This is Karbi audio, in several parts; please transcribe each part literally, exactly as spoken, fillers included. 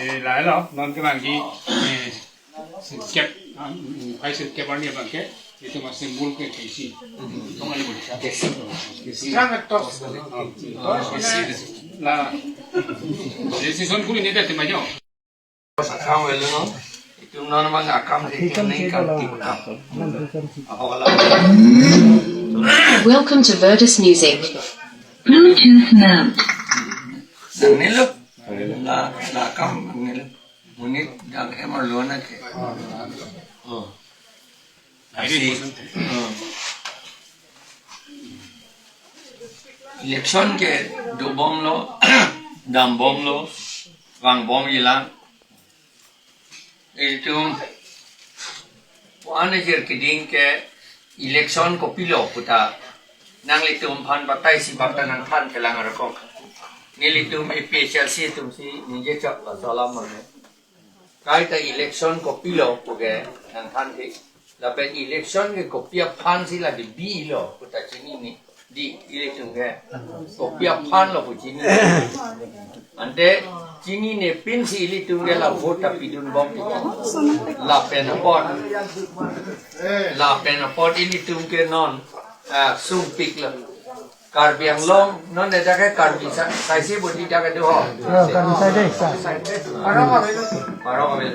Eh, lahelo, non kevangji, eh, sirkep, ah, mm, phai sirkep arni abangke, itum a-symbol ke K C. Tong ali boleh. K C. K C. Sangat tos. Ah, tos, la, decision kuli ne dati majo. Akam avelo non, itum non abang akam ke itum ningkan tip akam. Ahok alam. Welcome to Virtus Music. Bluetooth mode. Nangnelo, la, la akam nangnelo. Monit dak hem arlo na ke. Oh. Asi. Oh. Election ke dobomlo, dambomlo, vangbomjilang. Itum pu-an ajir keding ke election kopilo puta nanglitum aphan batai si bak ta nangthan kelang arakok. Nelitum A P H L C atum si ningje chok laso alam mane. Kaita election kopilo puke nangthan ke. Lapen election ke kopi aphan si la debilo puta chinine. Di, ilitum ke kopi aphan lo pu chinine. Ante chinine pinsi ilitum ke la vote ta pidunbom. Lapen apot, lapen apot ilitum ke non, ah, sumpiklo. Karbi Anglong, non dak ke Karbi sa-, saisi bodi dak ke do ho. Ya, Karbi saisi, sa-, sa-, Parok abe. Parok abe.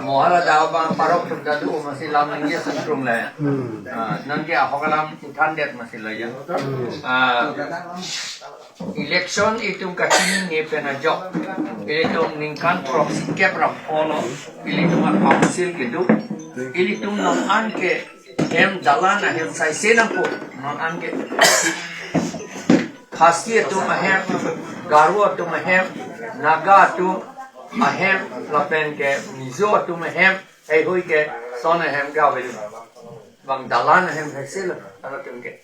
Mo hala dak abang parok tum dak do, masi lam ningje sentrum la ya. Hmm. Ah, non ke ahok alam than det masi la ya. Hmm. Ah, election itum kachinine pen ajok. Itum ningkan throksi kep ra phongo. Itum a-council kedo. Itum non an ke hem dalan ahem saisi nangpo. Non an ke Khasi atum ahem, Garo atum ahem, Naga atum ahem, lapen ke Mizo atum ahem, heihui ke son ahem ke avelo. Bang dalan ahem saisilo, anatum ke.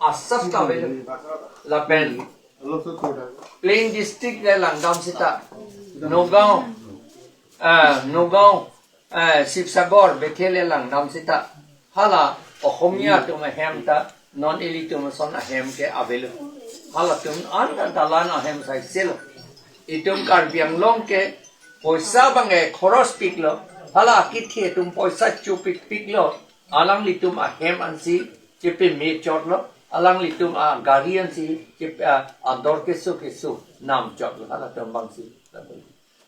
Asap ta avelo. Lapen Plain District le langdam seta. Nagaon, ah, Nagaon, eh, Sibsagar, Bethel le langdam seta. Hala Ohomia atum ahem ta non ilitum ason ahem ke avelo. Halatum an ta dalan ahem saisilo. Itum Karbi Anglong ke poisa bang e khoros piklo. Hala akethe atum poisa chupik piklo. Alanglitum ahem ansi chepeme chotlo. Alanglitum agari ansi chep-, a, ador keso keso nam chotlo. Halatum bangsi.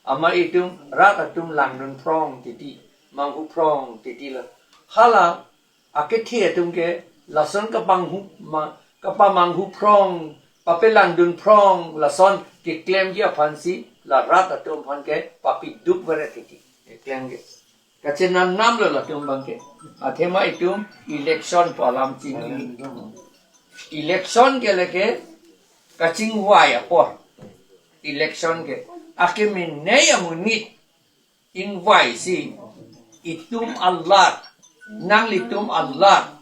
Amat itum rat atum langdun phrong titi, manghu phrong titi lo. Hala akethe atum ke lason kapanghu ma, kapamanghu phrong, papelangdun phrong, lason keklemji aphansi la rat atum aphan ke papiduk vere titi. Keklem ke. Kachenam namlo latum abang ke. Athema itum election pu alam chini. Election ke leke kachingvai apor. Election ke. Akemene amonit ingvaisi itum alar, nanglitum alar,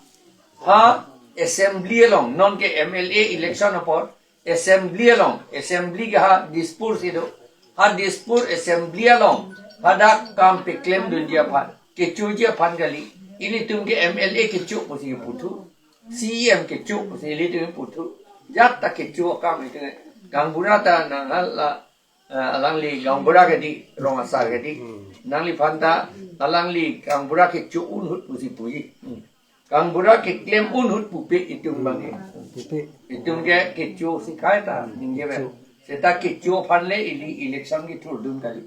ha assembly along, non ke M L A election apor, assembly along, assembly ke ha Dispur si do, ha Dispur assembly along, hadak kam peklemdunji aphan, kechoji aphan kali, ilitum ke M L A kecho pusi puthu, C E M kecho pusi ilitum puthu, jat ta kecho akam itum, gaonbura ta nang hala, eh, alangli gaonbura kedi, rong asar kedi. Hmm. Nangliphan ta, alangli gaonbura kecho un ahut pusi puji. Hmm. Gaonbura keklem un ahut pupe itum abang ke. Pupe. Itum ke kecho si kaita, ningje pen. Kecho. Seta kecho aphan le ili election kethurdun kali.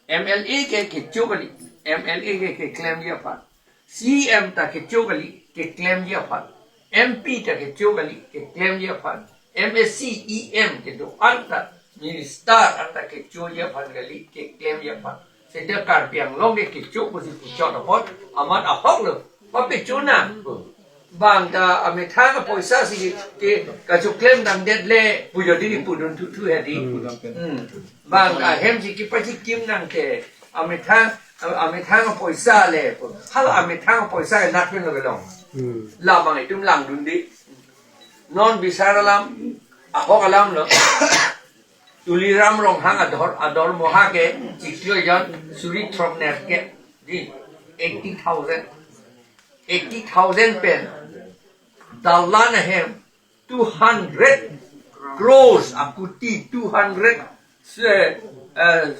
M L A ke kecho kali. M L A ke keklemji aphan. C E M ta kecho kali, keklemji aphan. M P ta kecho kali, keklemji aphan. M A C, E M kedo-an ta, minister anta kechoji aphan kali, keklemji aphan. Seta Karbi Anglong ke kecho pusi puchot apot, amat ahok lo. Papecho nang. Bang ta amethang apoisa si ke kachoklem dam det le, pu jodi pudun thuthu hedi. Hmm. Bang ta hem si kepachikim nang ke, amethang, amethang apoisa le, pu. Hala amethang apoisa ke nat pen lo kelong. Hmm. Labang itum langdun di. Non bisar alam, ahok alam lo. Tuliram Ronghang ador, ador moha ke, chiklo jon, suri throk ner ke, di, eighty thousand. Eighty thousand pen, dalan ahem, two hundred crores, akuti two hundred Se, eh,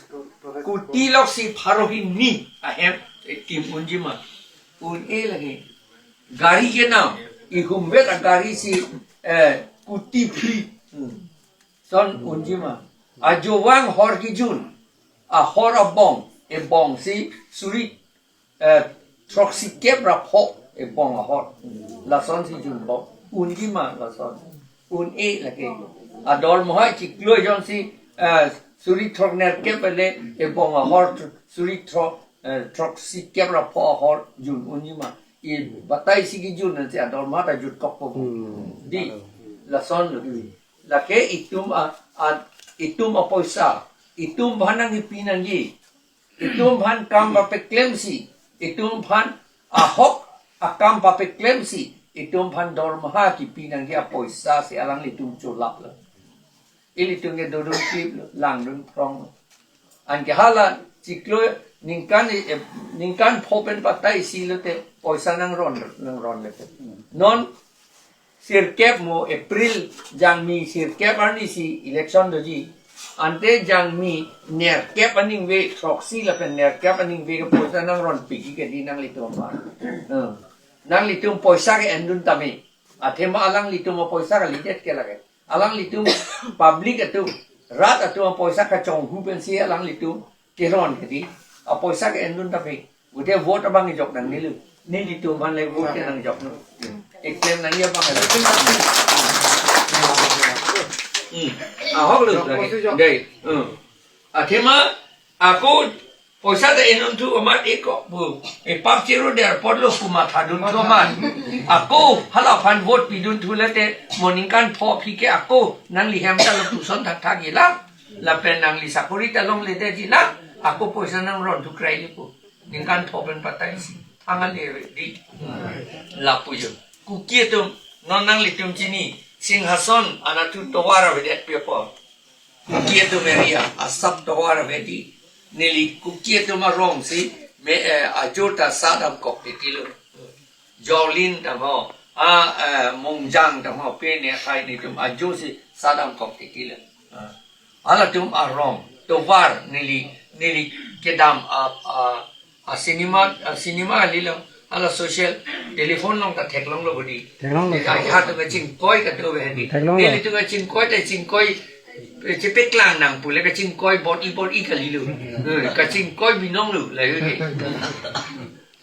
kuti loksi pharo hini ahem, eh, kim unji ma. Un-e lagi. Gari ke na, ihum vet agari si, eh, kuti phli. Hmm. Son unji ma. Ajovang hor kijun. Ahor abong, ebong si suri, eh, throksi kep ra pho, ebong ahor. Lason si junbom. Unji ma lason. Un-e lagi. Adormoha chiklo jon si, eh, suri throknerkep le, ebong ahor thr-, suri throk, eh, throksi kep ra pho ahor jun unji ma. I batai si kijun ansi adormoha ta jutkok po. Hmm. Di, lason lo. Lake itum a, a, itum apoisa, itum aphan nangkipi nangji, itum aphan kam papeklemsi, itum aphan ahok akam papeklemsi, itum aphan dormoha kipi nangji apoisa si alanglitum cholap lo. Ilitum ke dodun klip lo, langdun phrong lo. Anke hala chiklo ningkan, eh, ningkan pho pen batai isi lote poisa nangron, nangron le. Non sirkep mo April jangmi sirkep arni si election doji. Ante jangmi nerkep aningve throksi lapen nerkep aningve ke poisa nangron piji ke di nanglitum aphan. Hmm. Nanglitum poisa ke endun tame. Athema alanglitum apoisa kalidet ke lake. Alanglitum public atum, rat atum apoisa kachonghu pensi alanglitum keron ke di. Apoisa ke endun tapi. Ude vote abang ejok nang nilu. Nelitum aphan le vote ke nangjok nu. Eklem nangji abang le. Hmm. Ahok lo lagi. Dei. Hmm. Athema ako poisa ta enun thu amat eko bu. E pap chiru der pot lo kuma thadun thu amat. Ako hala aphan vote pidun thu lete mo ningkan pho aphi ke ako nangli hem ta lo puson thakthak ila. Lapen nangli sakori ta longle det ila. Ako poisa nangron thu krai lipo. Ningkan pho pen batai si. Thang ale di. Lapu jo. Kuki atum, non nanglitum chini. Singhason anatthu tovar avedet pi apot. Kuki atum area, asap tovar ave di. Neli Kuki atum arong si, me, eh, ajo ta sadam kok titi lo. Jolin tangho, a, eh, Mongjang tangho, pe ne khai netum ajo si sadam kok titi lo. Ah. Halatum arong, tovar neli, neli kedam a, a, a cinema, a cinema kali lo, hala social, telephone along ta theklong lo bodi. Theklong lo. Neli ahat kachingkoi kado be hedi. Theklong lo. Nelitum kachingkoi ta chingkoi, eh, chepeklang nang pule kachingkoi bot-i bot-i kali lo. Eh, kachingkoi binong lo, la yun ni.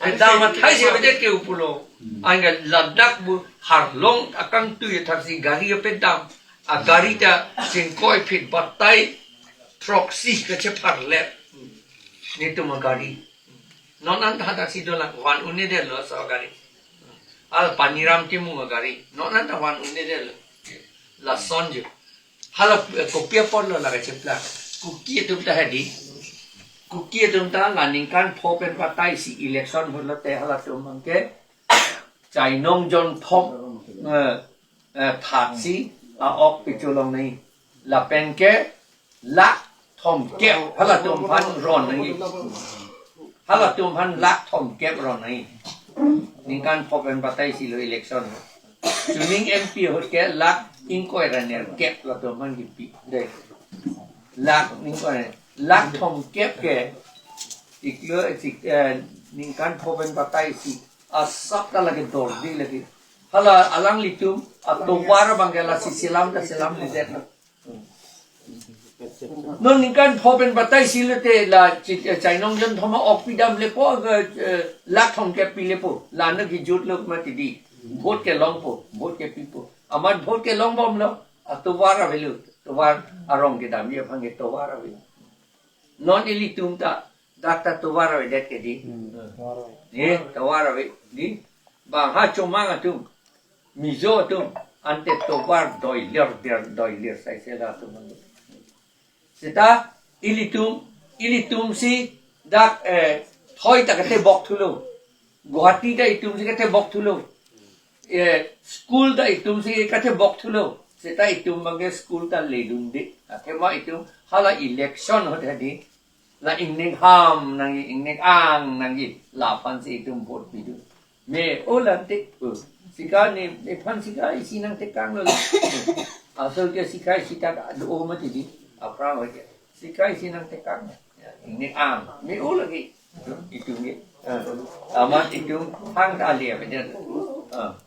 Kedam athai si avedet ke upulo. Anke ladak bu harlong akangtui thaksi gari apedam. Agari ta chingkoi aphi batai throksi kachepharlep. Netum agari. Non an thaksi dolang van un-edet lo so gari. Al Paniram Timung agari. Non an ta van un-edet lo. Lason jo. Hala, eh, kopi apot lo lake cheplak. Kuki atum ta hedi. Kuki atum ta la ningkan pho pen batai si election holo te halatum abang ke chainong jon thom, eh, eh, phat si a-ok picholong nai. Lapen ke lakh thomkep halatum aphan ron nai. Halatum aphan lakh thomkep ron nai. Ningkan pho pen batai si lo election. Chuning M P ahut ke lakh ingkoi ra nerkep latum aphan kipi. Dei. Lakh ingkoi, lakh thomkep ke. Chiklo, chik, eh, ningkan pho pen batai si. Asap ta lake dordi lake. Hala alanglitum, atovar abang ke lasi selam ta selamledet lo. Non ningkan pho pen batai si lote la chi-, eh, chainong jon thom a-ok pidam lepo, eh, lakh thomkep pi lepo, la nangkejut lo mati di. Vote kelongpo, vote kepipo. Amat vote kelongbom lo, atovar avelo, tovar arong kedamji aphan ke tovar avelo. Non ilitum ta, dak ta tovar avedet ke di. Hmm, tovar ave. Ye, tovar ave di. Bang ha Chomang atum, Mizo atum, ante tovar doilir, dir, doilir, sai sela atum. Seta ilitum, ilitum si dak, eh, thoi ta katebok thulo. Guwahati ta itum si katebok thulo. Eh, school ta itum si katebok thulo. Seta itum abang ke school ta ledunde. Athema itum hala election ahut hedi. La ingnek ham nangji, ingnek ang nangji, laphan si itum vote pidun. Me, o lante, o. Sika ne, nephan sika isi nangtekang lo. Asol ke sika isi ta do mati di, aphrang ke. Sikai sinang tekang. Ya, ini ang. Mi u lagi. Itum, itum ni. Ah. Amat itum hang tali apa dia. Ah.